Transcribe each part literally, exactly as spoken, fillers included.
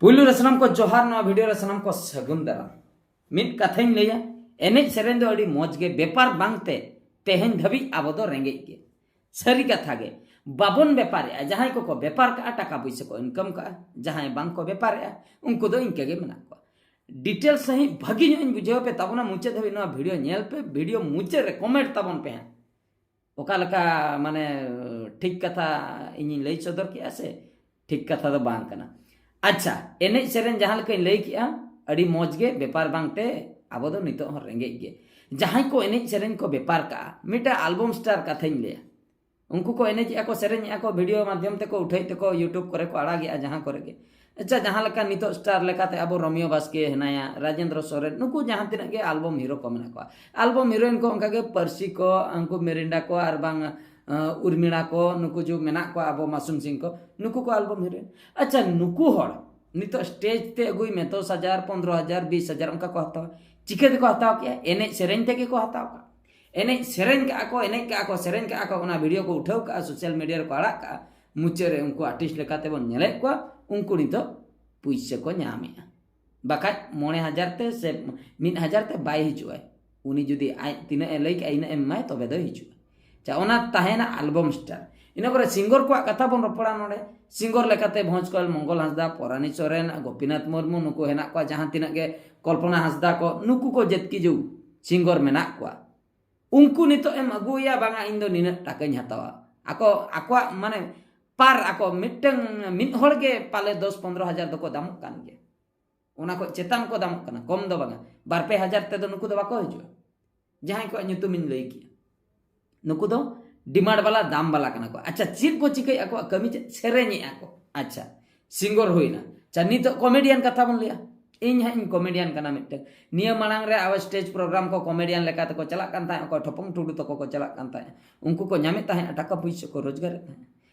ᱯᱩᱭᱞᱩ ᱨᱮ ᱥᱟᱱᱟᱢ ᱠᱚ ᱡᱚᱦᱟᱨ, ᱱᱚᱣᱟ ᱵᱷᱤᱰᱤᱭᱳ ᱨᱮ ᱥᱟᱱᱟᱢ ᱠᱚ ᱥᱟᱹᱜᱩᱱ ᱫᱟᱨᱟᱢ᱾ ᱢᱤᱫ ᱠᱟᱛᱷᱟᱧ ᱞᱟᱹᱭᱟ, ᱮᱱᱮᱡ ᱥᱮᱨᱮᱧ ᱫᱚ ᱟᱹᱰᱤ ᱢᱚᱡᱽ ᱜᱮ, ᱵᱮᱯᱟᱨ ᱵᱟᱝᱛᱮ ᱛᱮᱦᱮᱧ ᱫᱷᱟᱹᱵᱤᱡ ᱟᱵᱚ ᱫᱚ ᱨᱮᱸᱜᱮᱡ ᱜᱮ᱾ ᱥᱟᱹᱨᱤ ᱠᱟᱛᱷᱟ ᱜᱮ, ᱵᱟᱵᱚᱱ ᱵᱮᱯᱟᱨᱮᱜᱼᱟ᱾ ᱡᱟᱦᱟᱸᱭ ᱠᱚᱠᱚ ᱵᱮᱯᱟᱨ ᱠᱟᱜᱼᱟ, ᱴᱟᱠᱟ ᱯᱩᱭᱥᱟᱹ ᱠᱚ ᱤᱱᱠᱟᱢ ᱠᱟᱜᱼᱟ, ᱡᱟᱦᱟᱸᱭ ᱵᱟᱝ ᱠᱚ ᱵᱮᱯᱟᱨᱮᱜᱼᱟ, ᱩᱱᱠᱩ ᱫᱚ ᱤᱱᱠᱟᱹ ᱜᱮ ᱢᱮᱱᱟᱜ ᱠᱚᱣᱟ᱾ ᱰᱤᱴᱮᱞᱥ ᱥᱟᱺᱦᱤᱡ ᱵᱷᱟᱹᱜᱤ ᱧᱚᱜ ᱤᱧ ᱵᱩᱡᱷᱟᱹᱣ ᱯᱮ ᱛᱟᱵᱚᱱᱟ, ᱢᱩᱪᱟᱹᱫ ᱫᱷᱟᱹᱵᱤᱡ ᱱᱚᱣᱟ ᱵᱷᱤᱰᱤᱭᱳ ᱧᱮᱞ ᱯᱮ, ᱵᱷᱤᱰᱤᱭᱳ ᱢᱩᱪᱟᱹᱫ ᱨᱮ ᱠᱚᱢᱮᱱᱴ ᱛᱟᱵᱚᱱ ᱯᱮ ᱦᱟᱸᱜ᱾ ᱚᱠᱟ ᱞᱮᱠᱟ, ᱢᱟᱱᱮ, ᱴᱷᱤᱠ ᱠᱟᱛᱷᱟ ᱤᱧᱤᱧ ᱞᱟᱹᱭ ᱥᱚᱫᱚᱨ ᱠᱮᱜᱼᱟ ᱥᱮ ᱴᱷᱤᱠ ᱠᱟᱛᱷᱟ ᱫᱚ ᱵᱟᱝ ᱠᱟᱱᱟ? ᱟᱪᱪᱷᱟ, ᱮᱱᱮᱡ ᱥᱮᱨᱮᱧ ᱡᱟᱦᱟᱸ ᱞᱮᱠᱟᱧ ᱞᱟᱹᱭ ᱠᱮᱜᱼᱟ, ᱟᱹᱰᱤ ᱢᱚᱡᱽ ᱜᱮ, ᱵᱮᱯᱟᱨ ᱵᱟᱝᱛᱮ ᱟᱵᱚ ᱫᱚ ᱱᱤᱛᱚᱜ ᱦᱚᱸ ᱨᱮᱸᱜᱮᱡ ᱜᱮ᱾ ᱡᱟᱦᱟᱸᱭ ᱠᱚ ᱮᱱᱮᱡ ᱥᱮᱨᱮᱧ ᱠᱚ ᱵᱮᱯᱟᱨ ᱠᱟᱜᱼᱟ, ᱢᱤᱫᱴᱟᱝ ᱟᱞᱵᱚᱢ ᱥᱴᱟᱨ ᱠᱟᱛᱷᱟᱧ ᱞᱟᱹᱭᱟ, ᱩᱱᱠᱩ ᱠᱚ ᱮᱱᱮᱡᱮᱜᱼᱟ ᱠᱚ, ᱥᱮᱨᱮᱧᱮᱜᱼᱟ ᱠᱚ, ᱵᱷᱤᱰᱤᱭᱳ ᱢᱟᱫᱽᱫᱷᱚᱢ ᱛᱮᱠᱚ ᱩᱴᱷᱟᱹᱣᱮᱫ ᱛᱮᱠᱚ YouTube ᱠᱚᱨᱮ ᱠᱚ ᱟᱲᱟᱜᱮᱜᱼᱟ, ᱡᱟᱦᱟᱸ ᱠᱚᱨᱮ ᱜᱮ᱾ ᱟᱪᱪᱷᱟ, ᱡᱟᱦᱟᱸ ᱞᱮᱠᱟ ᱱᱤᱛᱚᱜ ᱥᱴᱟᱨ ᱞᱮᱠᱟᱛᱮ ᱟᱵᱚ ᱨᱚᱢᱤᱭᱚ ᱵᱟᱥᱠᱮ ᱦᱮᱱᱟᱭᱟ, ᱨᱟᱡᱮᱱᱫᱨᱚ ᱥᱚᱨᱮᱱ, ᱱᱩᱠᱩ ᱡᱟᱦᱟᱸ ᱛᱤᱱᱟᱹᱜ ᱜᱮ ᱟᱞᱵᱚᱢ ᱦᱤᱨᱳ ᱠᱚ ᱢᱮᱱᱟᱜ ᱠᱚᱣᱟ, ᱟᱞᱵᱚᱢ ᱦᱤᱨᱳᱭᱤᱱ ᱠᱚ ᱚᱱᱠᱟᱜᱮ ᱯᱟᱹᱨᱥᱤ ᱠᱚ, ᱩᱱᱠᱩ ᱢᱮᱨᱤᱱᱰᱟ ᱠᱚ, ᱟᱨ ᱵᱟᱝ ᱟᱸ, ᱩᱨᱢᱤᱲᱟ ᱠᱚ, ᱱᱩᱠᱩ ᱡᱮ ᱢᱮᱱᱟᱜ ᱠᱚᱣᱟ ᱟᱵᱚ ᱢᱟᱥᱩᱢ ᱥᱤᱝ ᱠᱚ, ᱱᱩᱠᱩ ᱠᱚ ᱟᱞᱵᱚᱢ ᱦᱤᱨᱳᱭᱤᱱ᱾ ᱟᱪᱪᱷᱟ, ᱱᱩᱠᱩ ᱦᱚᱲ ᱱᱤᱛᱚᱜ ᱥᱴᱮᱡᱽ ᱛᱮ ᱟᱹᱜᱩᱭ ᱢᱮ, ᱫᱚᱥ ᱦᱟᱡᱟᱨ, ᱯᱚᱱᱫᱽᱨᱚ ᱦᱟᱡᱟᱨ, ᱵᱤᱥ ᱦᱟᱡᱟᱨ ᱚᱱᱠᱟ ᱠᱚ ᱦᱟᱛᱟᱣᱟ᱾ ᱪᱤᱠᱟᱹ ᱛᱮᱠᱚ ᱦᱟᱛᱟᱣ ᱠᱮᱜᱼᱟ? ᱮᱱᱮᱡ ᱥᱮᱨᱮᱧ ᱛᱮᱜᱮ ᱠᱚ ᱦᱟᱛᱟᱣ ᱠᱟᱜᱼᱟ᱾ ᱮᱱᱮᱡ ᱥᱮᱨᱮᱧ ᱠᱟᱜᱼᱟ ᱠᱚ, ᱮᱱᱮᱡ ᱠᱟᱜᱼᱟ ᱠᱚ, ᱥᱮᱨᱮᱧ ᱠᱟᱜᱼᱟ ᱠᱚ, ᱚᱱᱟ ᱵᱷᱤᱰᱤᱭᱳ ᱠᱚ ᱩᱴᱷᱟᱹᱣ ᱠᱟᱜᱼᱟ, ᱥᱳᱥᱟᱞ ᱢᱤᱰᱤᱭᱟ ᱨᱮᱠᱚ ᱟᱲᱟᱜ ᱠᱟᱜᱼᱟ᱾ ᱢᱩᱪᱟᱹᱫ ᱨᱮ ᱩᱱᱠᱩ ᱟᱨᱴᱤᱥᱴ ᱞᱮᱠᱟ ᱛᱮᱵᱚᱱ ᱧᱮᱞᱮᱫ ᱠᱚᱣᱟ, ᱩᱱᱠᱩ ᱱᱤᱛᱚᱜ ᱯᱩᱭᱥᱟᱹ ᱠᱚ ᱧᱟᱢᱮᱜᱼᱟ᱾ ᱵᱟᱠᱷᱟᱡ ᱢᱚᱬᱮ ᱦᱟᱡᱟᱨ ᱛᱮ ᱥᱮ ᱢᱤᱫ ᱦᱟᱡᱟᱨ ᱛᱮ ᱵᱟᱭ ᱦᱤᱡᱩᱜᱼᱟᱭ᱾ ᱩᱱᱤ ᱡᱩᱫᱤ ᱟᱡ ᱛᱤᱱᱟᱹᱜ ᱮ ᱞᱟᱹᱭ ᱠᱮᱜᱼᱟ, ᱤᱱᱟᱹᱜ ᱮᱢ ᱮᱢᱟᱭ, ᱛᱚᱵᱮ ᱫᱚᱭ ᱦᱤᱡᱩᱜᱼᱟ᱾ ᱟᱪᱪᱷᱟ, ᱚᱱᱟ ᱛᱟᱦᱮᱸᱱᱟ ᱟᱞᱵᱚᱢ ᱥᱴᱟᱨ᱾ ᱤᱱᱟᱹ ᱯᱚᱨᱮ ᱥᱤᱝᱜᱚᱨ ᱠᱚᱣᱟᱜ ᱠᱟᱛᱷᱟ ᱵᱚᱱ ᱨᱚᱯᱚᱲᱟ ᱱᱚᱰᱮ᱾ ᱥᱤᱝᱜᱚᱨ ᱞᱮᱠᱟᱛᱮ ᱵᱷᱚᱸᱡᱽ ᱠᱚᱭᱮᱞ, ᱢᱚᱝᱜᱚᱞ ᱦᱟᱸᱥᱫᱟ, ᱯᱚᱨᱟᱱᱤ ᱥᱚᱨᱮᱱ, ᱜᱳᱯᱤᱱᱟᱛᱷ ᱢᱩᱨᱢᱩ, ᱱᱩᱠᱩ ᱦᱮᱱᱟᱜ ᱠᱚᱣᱟ, ᱡᱟᱦᱟᱸ ᱛᱤᱱᱟᱹᱜ ᱜᱮ ᱠᱚᱞᱯᱚᱱᱟ ᱦᱟᱸᱥᱫᱟ ᱠᱚ, ᱱᱩᱠᱩ ᱠᱚ ᱡᱮᱛᱠᱤ ᱡᱩ ᱥᱤᱝᱜᱚᱨ ᱢᱮᱱᱟᱜ ᱠᱚᱣᱟ᱾ ᱩᱱᱠᱩ ᱱᱤᱛᱚᱜ ᱮᱢ ᱟᱹᱜᱩᱭᱟ, ᱵᱟᱝᱟ ᱤᱧ ᱫᱚ ᱱᱤᱱᱟᱹᱜ ᱴᱟᱠᱟᱧ ᱦᱟᱛᱟᱣᱟ᱾ ᱟᱠᱚ, ᱟᱠᱚᱣᱟᱜ ᱢᱟᱱᱮ ᱯᱟᱨ, ᱟᱠᱚ ᱢᱤᱫᱴᱟᱝ, ᱢᱤᱫ ᱦᱚᱲ ᱜᱮ ᱯᱟᱞᱮ ᱫᱚᱥ ᱯᱚᱱᱫᱽᱨᱚ ᱦᱟᱡᱟᱨ ᱫᱚᱠᱚ ᱫᱟᱢᱚᱜ ᱠᱟᱱ ᱜᱮᱭᱟ᱾ ᱚᱱᱟ ᱠᱷᱚᱡ ᱪᱮᱛᱟᱱ ᱠᱚ ᱫᱟᱢᱚᱜ ᱠᱟᱱᱟ, ᱠᱚᱢ ᱫᱚ ᱵᱟᱝᱟ᱾ ᱵᱟᱨ ᱯᱮ ᱦᱟᱡᱟᱨ ᱛᱮᱫᱚ ᱱᱩᱠᱩ ᱫᱚ ᱵᱟᱠᱚ ᱦᱤᱡᱩᱜᱼᱟ᱾ ᱡᱟᱦᱟᱸᱭ ᱠᱚᱣᱟᱜ ᱧᱩᱛᱩᱢᱤᱧ ᱞᱟᱹᱭ ᱠᱮᱜᱼᱟ, ᱱᱩᱠᱩ ᱫᱚ ᱰᱤᱢᱟᱱᱰ ᱵᱟᱞᱟ, ᱫᱟᱢ ᱵᱟᱞᱟ ᱠᱟᱱᱟ ᱠᱚ᱾ ᱟᱪᱪᱷᱟ, ᱪᱮᱫ ᱠᱚ ᱪᱤᱠᱟᱹᱭᱮᱫᱼᱟ? ᱟᱠᱚᱣᱟᱜ ᱠᱟᱹᱢᱤ ᱪᱮᱫ? ᱥᱮᱨᱮᱧᱮᱫᱼᱟ ᱠᱚ᱾ ᱟᱪᱪᱷᱟ, ᱥᱤᱝᱜᱚᱨ ᱦᱩᱭᱱᱟ᱾ ᱟᱪᱪᱷᱟ, ᱱᱤᱛᱚᱜ ᱠᱚᱢᱮᱰᱤᱭᱟᱱ ᱠᱟᱛᱷᱟ ᱵᱚᱱ ᱞᱟᱹᱭᱟ᱾ ᱤᱧ ᱦᱟᱸᱜ ᱤᱧ ᱠᱚᱢᱮᱰᱤᱭᱟᱱ ᱠᱟᱱᱟ ᱢᱤᱫᱴᱮᱱ᱾ ᱱᱤᱭᱟᱹ ᱢᱟᱲᱟᱝ ᱨᱮ ᱟᱵᱚ ᱥᱴᱮᱡᱽ ᱯᱨᱳᱜᱨᱟᱢ ᱠᱚ ᱠᱚᱢᱮᱰᱤᱭᱟᱱ ᱞᱮᱠᱟ ᱛᱮᱠᱚ ᱪᱟᱞᱟᱜ ᱠᱟᱱ ᱛᱟᱦᱮᱸᱫ, ᱚᱠᱚᱭ ᱴᱷᱚᱯᱚᱝ ᱴᱩᱰᱩ ᱛᱟᱠᱚ ᱠᱚ ᱪᱟᱞᱟᱜ ᱠᱟᱱ ᱛᱟᱦᱮᱸᱫ, ᱩᱱᱠᱩ ᱠᱚ ᱧᱟᱢᱮᱫ ᱛᱟᱦᱮᱸᱫ ᱴᱟᱠᱟ ᱯᱩᱭᱥᱟᱹ ᱠᱚ ᱨᱳᱡᱽᱜᱟᱨᱮᱫ ᱛᱟᱦᱮᱸᱫ᱾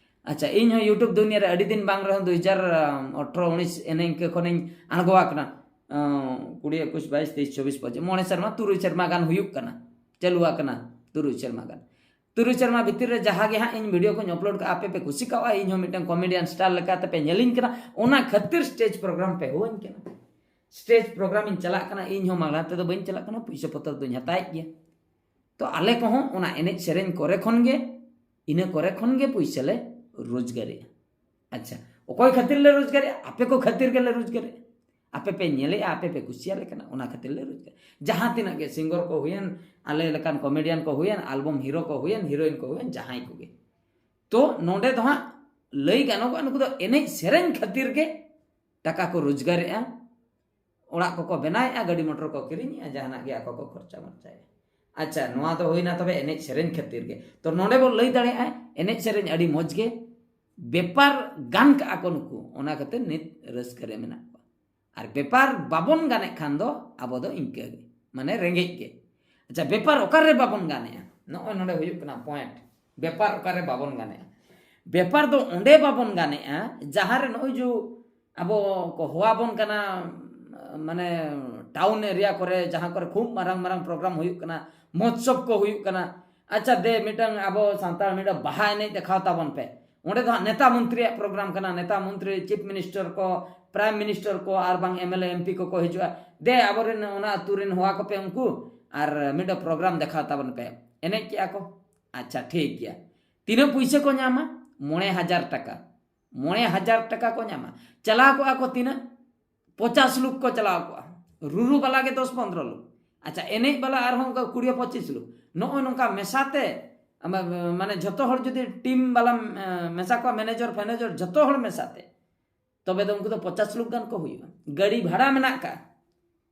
ᱟᱪᱪᱷᱟ, ᱤᱧ ᱦᱚᱸ YouTube ᱫᱩᱱᱤᱭᱟᱹ ᱨᱮ ᱟᱹᱰᱤ ᱫᱤᱱ ᱵᱟᱝ ᱨᱮᱦᱚᱸ ᱫᱩ ᱦᱟᱡᱟᱨ ᱟᱴᱷᱨᱚ ᱩᱱᱤᱥ ᱮᱱᱮ ᱤᱱᱠᱟᱹ ᱠᱷᱚᱱᱤᱧ ᱟᱬᱜᱚ ᱟᱠᱟᱱᱟ᱾ ᱟᱸ, ᱠᱩᱲᱤ, ᱮᱠᱩᱥ, ᱵᱟᱭᱤᱥ, ᱛᱮᱭᱤᱥ, ᱪᱚᱵᱵᱤᱥ, ᱯᱚᱸᱪᱤᱥ, ᱢᱚᱬᱮ ᱥᱮᱨᱢᱟ, ᱛᱩᱨᱩᱭ ᱥᱮᱨᱢᱟ ᱜᱟᱱ ᱦᱩᱭᱩᱜ ᱠᱟᱱᱟ, ᱪᱟᱹᱞᱩ ᱟᱠᱟᱱᱟ ᱛᱩᱨᱩᱭ ᱥᱮᱨᱢᱟ ᱜᱟᱱ᱾ ᱛᱩᱨᱩᱭ ᱥᱮᱨᱢᱟ ᱵᱷᱤᱛᱤᱨ ᱨᱮ ᱡᱟᱦᱟᱸ ᱜᱮ ᱦᱟᱸᱜ ᱤᱧ ᱵᱷᱤᱰᱤᱭᱳ ᱠᱚᱧ ᱟᱯᱞᱳᱰ ᱠᱟᱜᱼᱟ, ᱟᱯᱮ ᱯᱮ ᱠᱩᱥᱤ ᱠᱟᱜᱼᱟ, ᱤᱧ ᱦᱚᱸ ᱢᱤᱫᱴᱟᱝ ᱠᱚᱢᱮᱰᱤᱭᱟᱱ ᱥᱴᱟᱨ ᱞᱮᱠᱟᱛᱮ ᱯᱮ ᱧᱮᱞᱤᱧ ᱠᱟᱱᱟ, ᱚᱱᱟ ᱠᱷᱟᱹᱛᱤᱨ ᱥᱴᱮᱡᱽ ᱯᱨᱳᱜᱨᱟᱢ ᱯᱮ ᱦᱚᱦᱚᱣᱟᱹᱧ ᱠᱟᱱᱟ᱾ ᱥᱴᱮᱡᱽ ᱯᱨᱳᱜᱨᱟᱢ ᱤᱧ ᱪᱟᱞᱟᱜ ᱠᱟᱱᱟ, ᱤᱧ ᱦᱚᱸ ᱢᱟᱜᱽᱱᱟ ᱛᱮᱫᱚ ᱵᱟᱹᱧ ᱪᱟᱞᱟᱜ ᱠᱟᱱᱟ, ᱯᱩᱭᱥᱟᱹ ᱯᱚᱛᱚᱨ ᱫᱚᱧ ᱦᱟᱛᱟᱣᱮᱫ ᱜᱮᱭᱟ᱾ ᱛᱚ ᱟᱞᱮ ᱠᱚᱦᱚᱸ ᱚᱱᱟ ᱮᱱᱮᱡ ᱥᱮᱨᱮᱧ ᱠᱚᱨᱮ ᱠᱷᱚᱱ ᱜᱮ, ᱤᱱᱟᱹ ᱠᱚᱨᱮ ᱠᱷᱚᱱ ᱜᱮ ᱯᱩᱭᱥᱟᱹ ᱞᱮ ᱨᱳᱡᱽᱜᱟᱨᱮᱜᱼᱟ᱾ ᱟᱪᱪᱷᱟ, ᱚᱠᱚᱭ ᱠᱷᱟᱹᱛᱤᱨ ᱞᱮ ᱨᱳᱡᱽᱜᱟᱨᱮᱜᱼᱟ? ᱟᱯᱮ ᱠᱚ ᱠᱷᱟᱹᱛᱤᱨ ᱜᱮᱞᱮ ᱨᱳᱡᱽᱜᱟᱨᱮᱜᱼᱟ᱾ ᱟᱯᱮ ᱯᱮ ᱧᱮᱞᱮᱜᱼᱟ, ᱟᱯᱮ ᱯᱮ ᱠᱩᱥᱤᱭᱟᱞᱮ ᱠᱟᱱᱟ, ᱚᱱᱟ ᱠᱷᱟᱹᱛᱤᱨ ᱞᱮ ᱨᱳᱡᱽᱜᱟᱨ᱾ ᱡᱟᱦᱟᱸ ᱛᱤᱱᱟᱹᱜ ᱜᱮ ᱥᱤᱝᱜᱚᱨ ᱠᱚ ᱦᱩᱭᱮᱱ, ᱟᱞᱮ ᱞᱮᱠᱟᱱ ᱠᱚᱢᱮᱰᱤᱭᱟᱱ ᱠᱚ ᱦᱩᱭᱮᱱ, ᱟᱞᱵᱚᱢ ᱦᱤᱨᱳ ᱠᱚ ᱦᱩᱭᱮᱱ, ᱦᱤᱨᱳᱭᱤᱱ ᱠᱚ ᱦᱩᱭᱮᱱ, ᱡᱟᱦᱟᱸᱭ ᱠᱚᱜᱮ, ᱛᱚ ᱱᱚᱰᱮ ᱫᱚ ᱦᱟᱸᱜ ᱞᱟᱹᱭ ᱜᱟᱱᱚᱜᱚᱜᱼᱟ, ᱱᱩᱠᱩ ᱫᱚ ᱮᱱᱮᱡ ᱥᱮᱨᱮᱧ ᱠᱷᱟᱹᱛᱤᱨ ᱜᱮ ᱴᱟᱠᱟ ᱠᱚ ᱨᱳᱡᱽᱜᱟᱨᱮᱜᱼᱟ, ᱚᱲᱟᱜ ᱠᱚᱠᱚ ᱵᱮᱱᱟᱣᱮᱜᱼᱟ, ᱜᱟᱹᱰᱤ ᱢᱚᱴᱚᱨ ᱠᱚ ᱠᱤᱨᱤᱧᱮᱜᱼᱟ, ᱡᱟᱦᱟᱱᱟᱜ ᱜᱮ ᱟᱠᱚ ᱠᱚ ᱠᱷᱚᱨᱪᱟ ᱢᱚᱨᱪᱟᱭᱮᱜᱼᱟ᱾ ᱟᱪᱪᱷᱟ, ᱱᱚᱣᱟ ᱫᱚ ᱦᱩᱭᱱᱟ ᱛᱚᱵᱮ ᱮᱱᱮᱡ ᱥᱮᱨᱮᱧ ᱠᱷᱟᱹᱛᱤᱨ ᱜᱮ᱾ ᱛᱚ ᱱᱚᱰᱮ ᱵᱚᱱ ᱞᱟᱹᱭ ᱫᱟᱲᱮᱭᱟᱜᱼᱟ, ᱮᱱᱮᱡ ᱥᱮᱨᱮᱧ ᱟᱹᱰᱤ ᱢᱚᱡᱽ ᱜᱮ ᱵᱮᱯᱟᱨ ᱜᱟᱱ ᱠᱟᱜᱼᱟ ᱠᱚ ᱱᱩᱠᱩ, ᱚᱱᱟ ᱠᱷᱟᱹᱛᱤᱨ ᱱᱤᱛ ᱨᱟᱹᱥᱠᱟᱹ ᱨᱮ ᱢᱮᱱᱟᱜ ᱠᱚᱣᱟ᱾ ᱟᱨ ᱵᱮᱯᱟᱨ ᱵᱟᱵᱚᱱ ᱜᱟᱱᱮᱫ ᱠᱷᱟᱱ ᱫᱚ ᱟᱵᱚ ᱫᱚ ᱤᱱᱠᱟᱹ ᱜᱮ, ᱢᱟᱱᱮ ᱨᱮᱸᱜᱮᱡ ᱜᱮ᱾ ᱟᱪᱪᱷᱟ, ᱵᱮᱯᱟᱨ ᱚᱠᱟᱨᱮ ᱵᱟᱵᱚᱱ ᱜᱟᱱᱮᱜᱼᱟ? ᱱᱚᱜᱼᱚᱭ ᱱᱚᱰᱮ ᱦᱩᱭᱩᱜ ᱠᱟᱱᱟ ᱯᱚᱭᱮᱱᱴ, ᱵᱮᱯᱟᱨ ᱚᱠᱟᱨᱮ ᱵᱟᱵᱚᱱ ᱜᱟᱱᱮᱜᱼᱟ? ᱵᱮᱯᱟᱨ ᱫᱚ ᱚᱸᱰᱮ ᱵᱟᱵᱚᱱ ᱜᱟᱱᱮᱜᱼᱟ, ᱡᱟᱦᱟᱸ ᱨᱮ ᱱᱚᱜᱼᱚᱭ ᱡᱮ ᱟᱵᱚ ᱠᱚ ᱦᱚᱦᱚᱣᱟᱵᱚᱱ ᱠᱟᱱᱟ, ᱢᱟᱱᱮ ᱴᱟᱣᱩᱱ ᱮᱨᱤᱭᱟ ᱠᱚᱨᱮ, ᱡᱟᱦᱟᱸ ᱠᱚᱨᱮ ᱠᱷᱩᱵ ᱢᱟᱨᱟᱝ ᱢᱟᱨᱟᱝ ᱯᱨᱳᱜᱨᱟᱢ ᱦᱩᱭᱩᱜ ᱠᱟᱱᱟ, ᱢᱚᱦᱳᱛᱥᱚᱵ ᱠᱚ ᱦᱩᱭᱩᱜ ᱠᱟᱱᱟ, ᱟᱪᱪᱷᱟ ᱫᱮ ᱢᱤᱫᱴᱟᱝ ᱟᱵᱚ ᱥᱟᱱᱛᱟᱲ ᱢᱤᱫᱴᱟᱝ ᱵᱟᱦᱟ ᱮᱱᱮᱡ ᱫᱮᱠᱷᱟᱣ ᱛᱟᱵᱚᱱ ᱯᱮ, ᱚᱸᱰᱮ ᱫᱚ ᱦᱟᱸᱜ ᱱᱮᱛᱟ ᱢᱚᱱᱛᱨᱤᱭᱟᱜ ᱯᱨᱳᱜᱨᱟᱢ ᱠᱟᱱᱟ, ᱱᱮᱛᱟ ᱢᱚᱱᱛᱨᱤ, ᱪᱤᱯ ᱢᱤᱱᱤᱥᱴᱟᱨ ᱠᱚ, ᱯᱨᱟᱭᱤᱢ ᱢᱤᱱᱤᱥᱴᱟᱨ ᱠᱚ, ᱟᱨ ᱵᱟᱝ M L A, M P ᱠᱚᱠᱚ ᱦᱤᱡᱩᱜᱼᱟ, ᱫᱮ ᱟᱵᱚᱨᱮᱱ ᱚᱱᱟ ᱟᱹᱛᱩ ᱨᱮᱱ ᱦᱚᱦᱚ ᱟᱠᱚ ᱯᱮ ᱩᱱᱠᱩ, ᱟᱨ ᱢᱤᱫᱴᱟᱝ ᱯᱨᱳᱜᱨᱟᱢ ᱫᱮᱠᱷᱟᱣ ᱛᱟᱵᱚᱱ ᱯᱮ᱾ ᱮᱱᱮᱡ ᱠᱮᱜᱼᱟ ᱠᱚ, ᱟᱪᱪᱷᱟ ᱴᱷᱤᱠ ᱜᱮᱭᱟ, ᱛᱤᱱᱟᱹᱜ ᱯᱩᱭᱥᱟᱹ ᱠᱚ ᱧᱟᱢᱟ? ᱢᱚᱬᱮ ᱦᱟᱡᱟᱨ ᱴᱟᱠᱟ᱾ ᱢᱚᱬᱮ ᱦᱟᱡᱟᱨ ᱴᱟᱠᱟ ᱠᱚ ᱧᱟᱢᱟ᱾ ᱪᱟᱞᱟᱣ ᱠᱚᱜᱼᱟ ᱠᱚ ᱛᱤᱱᱟᱹᱜ? ᱯᱚᱪᱟᱥ ᱞᱳᱠ ᱠᱚ ᱪᱟᱞᱟᱣ ᱠᱚᱜᱼᱟ᱾ ᱨᱩᱨᱩ ᱵᱟᱞᱟ ᱜᱮ ᱫᱚᱥ ᱯᱚᱱᱨᱚ ᱞᱳᱠ᱾ ᱟᱪᱪᱷᱟ, ᱮᱱᱮᱡ ᱵᱟᱞᱟ ᱟᱨᱦᱚᱸ ᱚᱱᱠᱟ ᱠᱩᱲᱤ ᱯᱚᱸᱪᱤᱥ ᱞᱳᱠ᱾ ᱱᱚᱜᱼᱚᱭ ᱱᱚᱝᱠᱟ ᱢᱮᱥᱟᱛᱮ, ᱟᱢ, ᱢᱟᱱᱮ ᱡᱷᱚᱛᱚ ᱦᱚᱲ ᱡᱩᱫᱤ ᱴᱤᱢ ᱵᱟᱞᱟᱢ, ᱮ, ᱢᱮᱥᱟ ᱠᱚᱣᱟ, ᱢᱮᱱᱮᱡᱚᱨ ᱯᱷᱮᱱᱮᱡᱚᱨ ᱡᱷᱚᱛᱚ ᱦᱚᱲ ᱢᱮᱥᱟᱛᱮ, ᱛᱚᱵᱮ ᱫᱚ ᱩᱱᱠᱩ ᱫᱚ ᱯᱚᱪᱟᱥ ᱞᱳᱠ ᱜᱟᱱ ᱠᱚ ᱦᱩᱭᱩᱜᱼᱟ᱾ ᱜᱟᱹᱰᱤ ᱵᱷᱟᱲᱟ ᱢᱮᱱᱟᱜ ᱠᱟᱜᱼᱟ,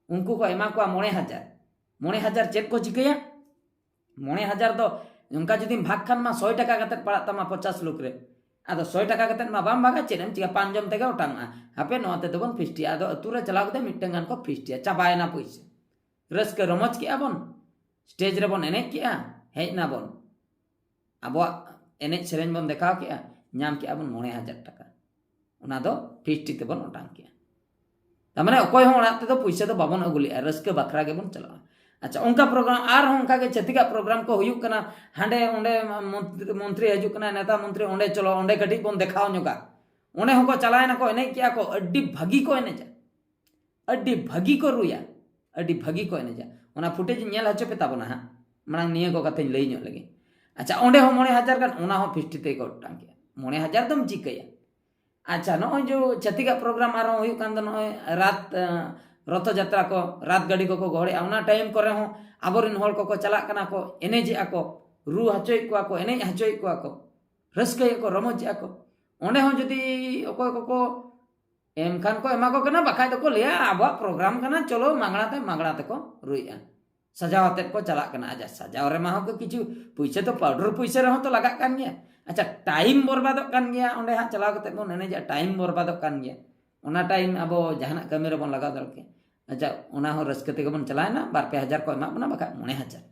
ᱩᱱᱠᱩ ᱠᱚ ᱮᱢᱟ ᱠᱚᱣᱟ ᱢᱚᱬᱮ ᱦᱟᱡᱟᱨ᱾ ᱢᱚᱬᱮ ᱦᱟᱡᱟᱨ ᱪᱮᱫ ᱠᱚ ᱪᱤᱠᱟᱹᱭᱟ? ᱢᱚᱬᱮ ᱦᱟᱡᱟᱨ ᱫᱚ ᱚᱱᱠᱟ ᱡᱩᱫᱤᱢ ᱵᱷᱟᱜᱽ ᱠᱷᱟᱱ ᱢᱟ ᱥᱚᱭ ᱴᱟᱠᱟ ᱠᱟᱛᱮᱫ ᱯᱟᱲᱟᱜ ᱛᱟᱢᱟ ᱯᱚᱪᱟᱥ ᱞᱳᱠ ᱨᱮ᱾ ᱟᱫᱚ ᱥᱚᱭ ᱴᱟᱠᱟ ᱠᱟᱛᱮᱫ ᱢᱟ ᱵᱟᱢ ᱵᱷᱟᱜᱟ, ᱪᱮᱫ ᱮᱢ ᱪᱤᱠᱟ, ᱯᱟᱸᱪ ᱡᱚᱢ ᱛᱮᱜᱮ ᱚᱴᱟᱝᱚᱜᱼᱟ᱾ ᱦᱟᱯᱮ ᱱᱚᱣᱟ ᱛᱮᱫᱚ ᱵᱚᱱ ᱯᱷᱤᱥᱴᱤᱭᱟ᱾ ᱟᱫᱚ ᱟᱹᱛᱩ ᱨᱮ ᱪᱟᱞᱟᱣ ᱠᱟᱛᱮ ᱢᱤᱫᱴᱟᱝ ᱜᱟᱱ ᱠᱚ ᱯᱷᱤᱥᱴᱤᱭᱟ, ᱪᱟᱵᱟᱭᱮᱱᱟ ᱯᱩᱭᱥᱟᱹ᱾ ᱨᱟᱹᱥᱠᱟᱹ ᱨᱚᱢᱚᱡᱽ ᱠᱮᱜᱼᱟ ᱵᱚᱱ, ᱥᱴᱮᱡᱽ ᱨᱮᱵᱚᱱ ᱮᱱᱮᱡ ᱠᱮᱜᱼᱟ, ᱦᱮᱡ ᱱᱟᱵᱚᱱ, ᱟᱵᱚᱣᱟᱜ ᱮᱱᱮᱡ ᱥᱮᱨᱮᱧ ᱵᱚᱱ ᱫᱮᱠᱷᱟᱣ ᱠᱮᱜᱼᱟ, ᱧᱟᱢ ᱠᱮᱜᱼᱟ ᱵᱚᱱ ᱢᱚᱬᱮ ᱦᱟᱡᱟᱨ ᱴᱟᱠᱟ᱾ ᱚᱱᱟ ᱫᱚ ᱯᱷᱤᱥᱴᱤ ᱛᱮᱵᱚᱱ ᱚᱴᱟᱝ ᱠᱮᱜᱼᱟ᱾ ᱛᱟᱨ ᱢᱟᱱᱮ ᱚᱠᱚᱭ ᱦᱚᱸ ᱚᱲᱟᱜ ᱛᱮᱫᱚ ᱯᱩᱭᱥᱟᱹ ᱫᱚ ᱵᱟᱵᱚᱱ ᱟᱹᱜᱩ ᱞᱮᱜᱼᱟ, ᱨᱟᱹᱥᱠᱟᱹ ᱵᱟᱠᱷᱨᱟ ᱜᱮᱵᱚᱱ ᱪᱟᱞᱟᱜᱼᱟ᱾ ᱟᱪᱪᱷᱟ, ᱚᱱᱠᱟ ᱯᱨᱳᱜᱨᱟᱢ, ᱟᱨᱦᱚᱸ ᱚᱱᱠᱟ ᱜᱮ ᱪᱷᱟᱹᱛᱤᱠᱟᱜ ᱯᱨᱳᱜᱨᱟᱢ ᱠᱚ ᱦᱩᱭᱩᱜ ᱠᱟᱱᱟ, ᱦᱟᱸᱰᱮ ᱚᱸᱰᱮ ᱢᱚᱱᱛᱨᱤ, ᱢᱚᱱᱛᱨᱤ ᱦᱤᱡᱩᱜ ᱠᱟᱱᱟᱭ, ᱱᱮᱛᱟ ᱢᱚᱱᱛᱨᱤ, ᱚᱸᱰᱮ ᱪᱚᱞᱚ, ᱚᱸᱰᱮ ᱠᱟᱹᱴᱤᱡ ᱵᱚᱱ ᱫᱮᱠᱷᱟᱣ ᱧᱚᱜᱟ᱾ ᱚᱸᱰᱮ ᱦᱚᱸᱠᱚ ᱪᱟᱞᱟᱣᱮᱱᱟ ᱠᱚ, ᱮᱱᱮᱡ ᱠᱮᱜᱼᱟ ᱠᱚ, ᱟᱹᱰᱤ ᱵᱷᱟᱹᱜᱤ ᱠᱚ ᱮᱱᱮᱡᱟ, ᱟᱹᱰᱤ ᱵᱷᱟᱹᱜᱤ ᱠᱚ ᱨᱩᱭᱟ, ᱟᱹᱰᱤ ᱵᱷᱟᱹᱜᱤ ᱠᱚ ᱮᱱᱮᱡᱟ᱾ ᱚᱱᱟ ᱯᱷᱩᱴᱮᱡᱽ ᱤᱧ ᱧᱮᱞ ᱦᱚᱪᱚ ᱯᱮ ᱛᱟᱵᱚᱱᱟ ᱦᱟᱸᱜ, ᱢᱟᱲᱟᱝ ᱱᱤᱭᱟᱹ ᱠᱚ ᱠᱟᱛᱷᱟᱧ ᱞᱟᱹᱭ ᱧᱚᱜ ᱞᱮᱜᱮ᱾ ᱟᱪᱪᱷᱟ, ᱚᱸᱰᱮ ᱦᱚᱸ ᱢᱚᱬᱮ ᱦᱟᱡᱟᱨ ᱜᱟᱱ, ᱚᱱᱟ ᱦᱚᱸ ᱯᱷᱤᱥᱴᱤ ᱛᱮᱜᱮ ᱠᱚ ᱚᱴᱟᱝ ᱠᱮᱜᱼᱟ᱾ ᱢᱚᱬᱮ ᱦᱟᱡᱟᱨ ᱫᱚᱢ ᱪᱤᱠᱟᱹᱭᱟ? ᱟᱪᱪᱷᱟ, ᱱᱚᱜᱼᱚᱭ ᱡᱮ ᱪᱷᱟᱹᱛᱤᱠᱟᱜ ᱯᱨᱳᱜᱨᱟᱢ ᱟᱨᱦᱚᱸ ᱦᱩᱭᱩᱜ ᱠᱟᱱ ᱫᱚ, ᱱᱚᱜᱼᱚᱭ ᱨᱟᱛ, ᱮ, ᱨᱚᱛᱷᱚ ᱡᱟᱛᱨᱟ ᱠᱚ, ᱨᱟᱛ ᱜᱟᱹᱰᱤ ᱠᱚᱠᱚ ᱜᱚᱦᱚᱲᱮᱜᱼᱟ, ᱚᱱᱟ ᱴᱟᱭᱤᱢ ᱠᱚᱨᱮ ᱦᱚᱸ ᱟᱵᱚᱨᱮᱱ ᱦᱚᱲ ᱠᱚᱠᱚ ᱪᱟᱞᱟᱜ ᱠᱟᱱᱟ ᱠᱚ, ᱮᱱᱮᱡᱮᱜᱼᱟ ᱠᱚ, ᱨᱩ ᱦᱚᱪᱚᱭᱮᱫ ᱠᱚᱣᱟ ᱠᱚ, ᱮᱱᱮᱡ ᱦᱚᱪᱚᱭᱮᱫ ᱠᱚᱣᱟ ᱠᱚ, ᱨᱟᱹᱥᱠᱟᱹᱭᱮᱫ ᱠᱚ, ᱨᱚᱢᱚᱡᱮᱜᱼᱟ ᱠᱚ᱾ ᱚᱸᱰᱮ ᱦᱚᱸ ᱡᱩᱫᱤ ᱚᱠᱚᱭ ᱠᱚᱠᱚ ᱮᱢ ᱠᱷᱟᱱ ᱠᱚ ᱮᱢᱟ ᱠᱚ ᱠᱟᱱᱟ, ᱵᱟᱠᱷᱟᱡ ᱫᱚᱠᱚ ᱞᱟᱹᱭᱟ, "ᱟᱵᱚᱣᱟᱜ ᱯᱨᱳᱜᱨᱟᱢ ᱠᱟᱱᱟ, ᱪᱚᱞᱚ ᱢᱟᱜᱽᱲᱟ ᱛᱮ, ᱢᱟᱜᱽᱲᱟ ᱛᱮᱠᱚ ᱨᱩᱭᱮᱜᱼᱟ, ᱥᱟᱡᱟᱣ ᱟᱛᱮᱫ ᱠᱚ ᱪᱟᱞᱟᱜ ᱠᱟᱱᱟ᱾" ᱟᱪᱪᱷᱟ, ᱥᱟᱡᱟᱣ ᱨᱮᱢᱟ ᱦᱚᱸ ᱠᱤᱪᱷᱩ ᱯᱩᱭᱥᱟᱹ ᱫᱚ, ᱯᱟᱣᱰᱟᱨ ᱯᱩᱭᱥᱟᱹ ᱨᱮᱦᱚᱸ ᱛᱚ ᱞᱟᱜᱟᱜ ᱠᱟᱱ ᱜᱮᱭᱟ᱾ ᱟᱪᱪᱷᱟ, ᱴᱟᱭᱤᱢ ᱵᱚᱨᱵᱟᱫᱚᱜ ᱠᱟᱱ ᱜᱮᱭᱟ, ᱚᱸᱰᱮ ᱦᱟᱸᱜ ᱪᱟᱞᱟᱣ ᱠᱟᱛᱮᱫ ᱵᱚᱱ ᱮᱱᱮᱡᱟ, ᱴᱟᱭᱤᱢ ᱵᱚᱨᱵᱟᱫᱚᱜ ᱠᱟᱱ ᱜᱮᱭᱟ᱾ ᱚᱱᱟ ᱴᱟᱭᱤᱢ ᱟᱵᱚ ᱡᱟᱦᱟᱱᱟᱜ ᱠᱟᱹᱢᱤ ᱨᱮᱵᱚᱱ ᱞᱟᱜᱟᱣ ᱫᱟᱲᱮᱭᱟᱜ ᱠᱮᱭᱟ᱾ ᱟᱪᱪᱷᱟ, ᱚᱱᱟ ᱦᱚᱸ ᱨᱟᱹᱥᱠᱟᱹ ᱛᱮᱜᱮ ᱵᱚᱱ ᱪᱟᱞᱟᱣᱮᱱᱟ, ᱵᱟᱨ ᱯᱮ ᱦᱟᱡᱟᱨ ᱠᱚ ᱮᱢᱟᱜ ᱵᱚᱱᱟ, ᱵᱟᱠᱷᱟᱡ ᱢᱚᱬᱮ ᱦᱟᱡᱟᱨ᱾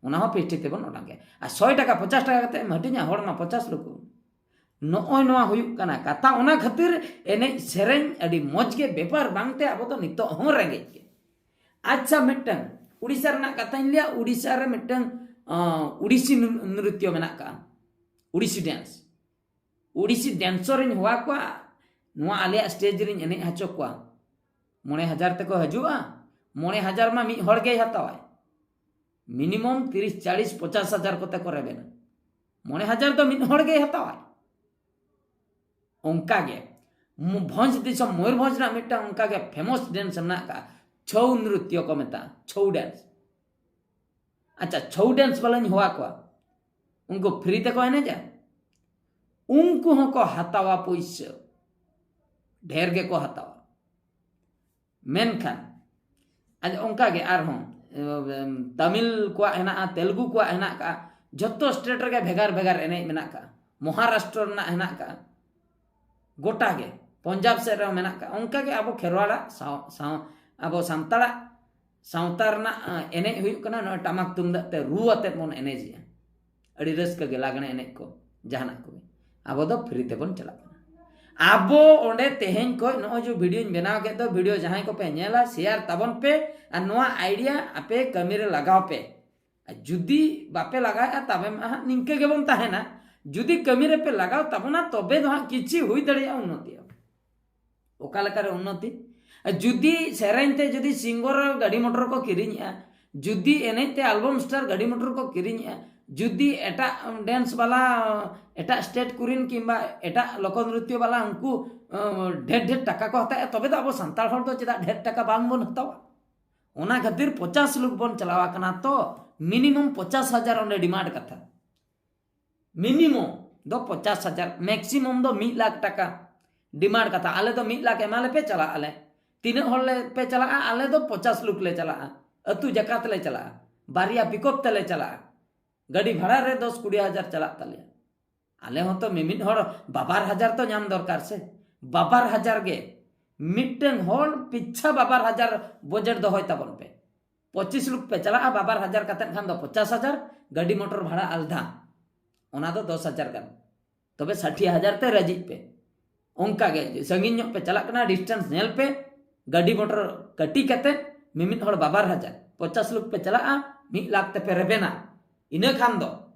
ᱚᱱᱟ ᱦᱚᱸ ᱯᱷᱤᱥᱴᱤ ᱛᱮᱵᱚᱱ ᱚᱴᱟᱝ ᱠᱮᱭᱟ᱾ ᱟᱨ ᱥᱚᱭ ᱴᱟᱠᱟ, ᱯᱚᱪᱟᱥ ᱴᱟᱠᱟ ᱠᱟᱛᱮ ᱮᱢ ᱦᱟᱹᱴᱤᱧᱟ, ᱦᱚᱲ ᱢᱟ ᱯᱚᱪᱟᱥ ᱞᱩᱠᱩ᱾ ᱱᱚᱜᱼᱚᱭ ᱱᱚᱣᱟ ᱦᱩᱭᱩᱜ ᱠᱟᱱᱟ ᱠᱟᱛᱷᱟ᱾ ᱚᱱᱟ ᱠᱷᱟᱹᱛᱤᱨ ᱮᱱᱮᱡ ᱥᱮᱨᱮᱧ ᱟᱹᱰᱤ ᱢᱚᱡᱽ ᱜᱮ ᱵᱮᱯᱟᱨ ᱵᱟᱝᱛᱮ ᱟᱵᱚ ᱫᱚ ᱱᱤᱛᱚᱜ ᱦᱚᱸ ᱨᱮᱸᱜᱮᱡ ᱜᱮ᱾ ᱟᱪᱪᱷᱟ, ᱢᱤᱫᱴᱟᱝ ᱩᱲᱤᱥᱥᱟ ᱨᱮᱱᱟᱜ ᱠᱟᱛᱷᱟᱧ ᱞᱟᱹᱭᱟ, ᱩᱲᱤᱥᱥᱟ ᱨᱮ ᱢᱤᱫᱴᱟᱝ, ᱟᱸ, ᱳᱰᱤᱥᱤ ᱱᱨ-, ᱱᱨᱤᱛᱭᱚ ᱢᱮᱱᱟᱜ ᱠᱟᱜᱼᱟ, ᱳᱰᱤᱥᱤ ᱰᱮᱱᱥ᱾ ᱳᱰᱤᱥᱤ ᱰᱮᱱᱥᱚᱨ ᱤᱧ ᱦᱚᱦᱚ ᱠᱚᱣᱟ, ᱱᱚᱣᱟ ᱟᱞᱮᱭᱟᱜ ᱥᱴᱮᱡᱽ ᱨᱤᱧ ᱮᱱᱮᱡ ᱦᱚᱪᱚ ᱠᱚᱣᱟ, ᱢᱚᱬᱮ ᱦᱟᱡᱟᱨ ᱛᱮᱠᱚ ᱦᱤᱡᱩᱜᱼᱟ᱾ ᱢᱚᱬᱮ ᱦᱟᱡᱟᱨ ᱢᱟ ᱢᱤᱫ ᱦᱚᱲ ᱜᱮᱭ ᱦᱟᱛᱟᱣᱟᱭ, ᱢᱤᱱᱤᱢᱟᱢ ᱛᱤᱨᱤᱥ, ᱪᱟᱞᱤᱥ, ᱯᱚᱪᱟᱥ ᱦᱟᱡᱟᱨ ᱠᱚᱛᱮ ᱠᱚ ᱨᱮᱵᱮᱱᱟ᱾ ᱢᱚᱬᱮ ᱦᱟᱡᱟᱨ ᱫᱚ ᱢᱤᱫ ᱦᱚᱲ ᱜᱮᱭ ᱦᱟᱛᱟᱣᱟᱭ᱾ ᱚᱱᱠᱟᱜᱮ ᱢᱩ-, ᱵᱷᱚᱸᱡᱽ ᱫᱤᱥᱚᱢ ᱢᱚᱭᱩᱨᱵᱷᱚᱸᱡᱽ ᱨᱮᱱᱟᱜ ᱢᱤᱫᱴᱟᱝ ᱚᱱᱠᱟᱜᱮ ᱯᱷᱮᱢᱟᱥ ᱰᱮᱱᱥ ᱢᱮᱱᱟᱜ ᱟᱠᱟᱫᱼᱟ, ᱪᱷᱳᱣ ᱱᱨᱤᱛᱭᱚ ᱠᱚ ᱢᱮᱛᱟᱜᱼᱟ, ᱪᱷᱳᱣ ᱰᱮᱱᱥ᱾ ᱟᱪᱪᱷᱟ, ᱪᱷᱳᱣ ᱰᱮᱱᱥ ᱵᱟᱞᱟᱧ ᱦᱚᱦᱚ ᱠᱚᱣᱟ, ᱩᱱᱠᱩ ᱯᱷᱨᱤ ᱛᱮᱠᱚ ᱮᱱᱮᱡᱟ, ᱩᱱᱠᱩ ᱦᱚᱸᱠᱚ ᱦᱟᱛᱟᱣᱟ ᱯᱩᱭᱥᱟᱹ, ᱰᱷᱮᱨ ᱜᱮᱠᱚ ᱦᱟᱛᱟᱣᱟ᱾ ᱢᱮᱱᱠᱷᱟᱱ ᱟᱨ ᱚᱱᱠᱟᱜᱮ ᱟᱨᱦᱚᱸ, ᱮᱢ, ᱛᱟᱢᱤᱞ ᱠᱚᱣᱟᱜ ᱦᱮᱱᱟᱜᱼᱟ, ᱛᱮᱞᱮᱜᱩ ᱠᱚᱣᱟᱜ ᱦᱮᱱᱟᱜ ᱠᱟᱜᱼᱟ, ᱡᱷᱚᱛᱚ ᱥᱴᱮᱴ ᱨᱮᱜᱮ ᱵᱷᱮᱜᱟᱨ ᱵᱷᱮᱜᱟᱨ ᱮᱱᱮᱡ ᱢᱮᱱᱟᱜ ᱠᱟᱜᱼᱟ, ᱢᱚᱦᱟᱨᱟᱥᱴᱨᱚ ᱨᱮᱱᱟᱜ ᱦᱮᱱᱟᱜ ᱠᱟᱜᱼᱟ, ᱜᱚᱴᱟ ᱜᱮ, ᱯᱚᱧᱡᱟᱵᱽ ᱥᱮᱫ ᱨᱮᱦᱚᱸ ᱢᱮᱱᱟᱜ ᱠᱟᱜᱼᱟ᱾ ᱚᱱᱠᱟᱜᱮ ᱟᱵᱚ ᱠᱷᱮᱨᱣᱟᱲᱟᱜ ᱥᱟᱶ, ᱥᱟᱶ, ᱟᱵᱚ ᱥᱟᱱᱛᱟᱲᱟᱜ ᱥᱟᱶᱛᱟ ᱨᱮᱱᱟᱜ, ᱮ, ᱮᱱᱮᱡ ᱦᱩᱭᱩᱜ ᱠᱟᱱᱟ ᱱᱚᱜᱼᱚᱭ ᱴᱟᱢᱟᱠ ᱛᱩᱢᱫᱟᱜ ᱛᱮ ᱨᱩ ᱟᱛᱮᱫ ᱵᱚᱱ ᱮᱱᱮᱡᱮᱜᱼᱟ᱾ ᱟᱹᱰᱤ ᱨᱟᱹᱥᱠᱟᱹ ᱜᱮ ᱞᱟᱜᱽᱬᱮ ᱮᱱᱮᱡ ᱠᱚ, ᱡᱟᱦᱟᱱᱟᱜ ᱠᱚᱜᱮ᱾ ᱟᱵᱚ ᱫᱚ ᱯᱷᱨᱤ ᱛᱮᱵᱚᱱ ᱪᱟᱞᱟᱜ ᱠᱟᱱᱟ᱾ ᱟᱵᱚ ᱚᱸᱰᱮ ᱛᱮᱦᱮᱧ ᱠᱷᱚᱡ ᱱᱚᱜᱼᱚᱭ ᱡᱮ ᱵᱷᱤᱰᱤᱭᱳᱧ ᱵᱮᱱᱟᱣ ᱠᱮᱫ ᱫᱚ, ᱵᱷᱤᱰᱤᱭᱳ ᱡᱟᱦᱟᱸᱭ ᱠᱚᱯᱮ ᱧᱮᱞᱟ, ᱥᱮᱭᱟᱨ ᱛᱟᱵᱚᱱ ᱯᱮ ᱟᱨ ᱱᱚᱣᱟ ᱟᱭᱰᱤᱭᱟ ᱟᱯᱮ ᱠᱟᱹᱢᱤ ᱨᱮ ᱞᱟᱜᱟᱣ ᱯᱮ᱾ ᱟᱨ ᱡᱩᱫᱤ ᱵᱟᱯᱮ ᱞᱟᱜᱟᱣᱮᱫᱼᱟ, ᱛᱚᱵᱮ ᱢᱟ ᱦᱟᱸᱜ ᱱᱤᱝᱠᱟᱹ ᱜᱮᱵᱚᱱ ᱛᱟᱦᱮᱱᱟ᱾ ᱡᱩᱫᱤ ᱠᱟᱹᱢᱤ ᱨᱮᱯᱮ ᱞᱟᱜᱟᱣ ᱛᱟᱵᱚᱱᱟ, ᱛᱚᱵᱮ ᱫᱚ ᱦᱟᱸᱜ ᱠᱤᱪᱷᱤ ᱦᱩᱭ ᱫᱟᱲᱮᱭᱟᱜᱼᱟ ᱩᱱᱱᱚᱛᱤ᱾ ᱚᱠᱟ ᱞᱮᱠᱟᱨᱮ ᱩᱱᱱᱚᱛᱤ? ᱟᱨ ᱡᱩᱫᱤ ᱥᱮᱨᱮᱧ ᱛᱮ, ᱡᱩᱫᱤ ᱥᱤᱝᱜᱚᱨ ᱜᱟᱹᱰᱤ ᱢᱚᱴᱚᱨ ᱠᱚ ᱠᱤᱨᱤᱧᱮᱜᱼᱟ, ᱡᱩᱫᱤ ᱮᱱᱮᱡ ᱛᱮ ᱟᱞᱵᱚᱢ ᱥᱴᱟᱨ ᱜᱟᱹᱰᱤ ᱢᱚᱴᱚᱨ ᱠᱚ ᱠᱤᱨᱤᱧᱮᱜᱼᱟ, ᱡᱩᱫᱤ ᱮᱴᱟᱜ ᱰᱮᱱᱥ ᱵᱟᱞᱟ, ᱮᱴᱟᱜ ᱥᱴᱮᱴ ᱠᱚᱨᱮᱱ ᱠᱤᱝᱵᱟ ᱮᱴᱟᱜ ᱞᱳᱠᱚ ᱱᱨᱤᱛᱭᱚ ᱵᱟᱞᱟ ᱩᱱᱠᱩ, ᱟᱸ, ᱰᱷᱮᱨ ᱰᱷᱮᱨ ᱴᱟᱠᱟ ᱠᱚ ᱦᱟᱛᱟᱣᱮᱫᱼᱟ, ᱛᱚᱵᱮ ᱫᱚ ᱟᱵᱚ ᱥᱟᱱᱛᱟᱲ ᱦᱚᱲ ᱫᱚ ᱪᱮᱫᱟᱜ ᱰᱷᱮᱨ ᱴᱟᱠᱟ ᱵᱟᱝ ᱵᱚᱱ ᱦᱟᱛᱟᱣᱟ? ᱚᱱᱟ ᱠᱷᱟᱹᱛᱤᱨ ᱯᱚᱪᱟᱥ ᱞᱩᱠ ᱵᱚᱱ ᱪᱟᱞᱟᱣ ᱟᱠᱟᱱᱟ᱾ ᱛᱚ ᱢᱤᱱᱤᱢᱟᱢ ᱯᱚᱪᱟᱥ ᱦᱟᱡᱟᱨ ᱚᱸᱰᱮ ᱰᱤᱢᱟᱱᱰ ᱠᱟᱛᱷᱟ᱾ ᱢᱤᱱᱤᱢᱟᱢ ᱫᱚ ᱯᱚᱪᱟᱥ ᱦᱟᱡᱟᱨ, ᱢᱮᱠᱥᱤᱢᱟᱢ ᱫᱚ ᱢᱤᱫ ᱞᱟᱠᱷ ᱴᱟᱠᱟ ᱰᱤᱢᱟᱱᱰ ᱠᱟᱛᱷᱟ᱾ ᱟᱞᱮ ᱫᱚ ᱢᱤᱫ ᱞᱟᱠᱷ ᱮᱢᱟ ᱞᱮᱯᱮ, ᱪᱟᱞᱟᱜ ᱟᱞᱮ᱾ ᱛᱤᱱᱟᱹᱜ ᱦᱚᱲ ᱞᱮ ᱯᱮ ᱪᱟᱞᱟᱜᱼᱟ? ᱟᱞᱮ ᱫᱚ ᱯᱚᱪᱟᱥ ᱞᱩᱠ ᱞᱮ ᱪᱟᱞᱟᱜᱼᱟ, ᱟᱹᱛᱩ ᱡᱟᱠᱟᱛ ᱞᱮ ᱪᱟᱞᱟᱜᱼᱟ, ᱵᱟᱨᱭᱟ ᱯᱤᱠᱚᱯ ᱛᱮᱞᱮ ᱪᱟᱞᱟᱜᱼᱟ, ᱜᱟᱹᱰᱤ ᱵᱷᱟᱲᱟ ᱨᱮ ᱫᱚᱥ ᱠᱩᱲᱤ ᱦᱟᱡᱟᱨ ᱪᱟᱞᱟᱜ ᱛᱟᱞᱮᱭᱟ᱾ ᱟᱞᱮ ᱦᱚᱸᱛᱚ ᱢᱤᱢᱤᱫ ᱦᱚᱲ ᱵᱟᱵᱟᱨ ᱦᱟᱡᱟᱨ ᱛᱚ ᱧᱟᱢ ᱫᱚᱨᱠᱟᱨ ᱥᱮ, ᱵᱟᱵᱟᱨ ᱦᱟᱡᱟᱨ ᱜᱮ᱾ ᱢᱤᱫᱴᱟᱝ ᱦᱚᱲ ᱯᱤᱪᱷᱟ ᱵᱟᱵᱟᱨ ᱦᱟᱡᱟᱨ ᱵᱚᱡᱮᱴ ᱫᱚᱦᱚᱭ ᱛᱟᱵᱚᱱ ᱯᱮ᱾ ᱯᱚᱸᱪᱤᱥ ᱞᱩᱠ ᱯᱮ ᱪᱟᱞᱟᱜᱼᱟ, ᱵᱟᱵᱟᱨ ᱦᱟᱡᱟᱨ ᱠᱟᱛᱮᱫ ᱠᱷᱟᱱ ᱫᱚ ᱯᱚᱪᱟᱥ ᱦᱟᱡᱟᱨ, ᱜᱟᱹᱰᱤ ᱢᱚᱴᱚᱨ ᱵᱷᱟᱲᱟ ᱟᱞᱫᱷᱟ, ᱚᱱᱟ ᱫᱚ ᱫᱚᱥ ᱦᱟᱡᱟᱨ ᱜᱟᱱ᱾ ᱛᱚᱵᱮ ᱥᱟᱴᱷᱤ ᱦᱟᱡᱟᱨ ᱛᱮ ᱨᱟᱡᱤᱜ ᱯᱮ᱾ ᱚᱱᱠᱟ ᱜᱮ ᱥᱟᱺᱜᱤᱧ ᱧᱚᱜ ᱯᱮ ᱪᱟᱞᱟᱜ ᱠᱟᱱᱟ, ᱰᱤᱥᱴᱮᱱᱥ ᱧᱮᱞ ᱯᱮ, ᱜᱟᱹᱰᱤ ᱢᱚᱴᱚᱨ ᱠᱟᱹᱴᱤ ᱠᱟᱛᱮᱫ ᱢᱤᱢᱤᱫ ᱦᱚᱲ ᱵᱟᱵᱟᱨ ᱦᱟᱡᱟᱨ, ᱯᱚᱪᱟᱥ ᱞᱩᱠ ᱯᱮ ᱪᱟᱞᱟᱜᱼᱟ, ᱢᱤᱫ ᱞᱟᱠᱷ ᱛᱮᱯᱮ ᱨᱮᱵᱮᱱᱟ᱾ ᱤᱱᱟᱹ ᱠᱷᱟᱱ ᱫᱚ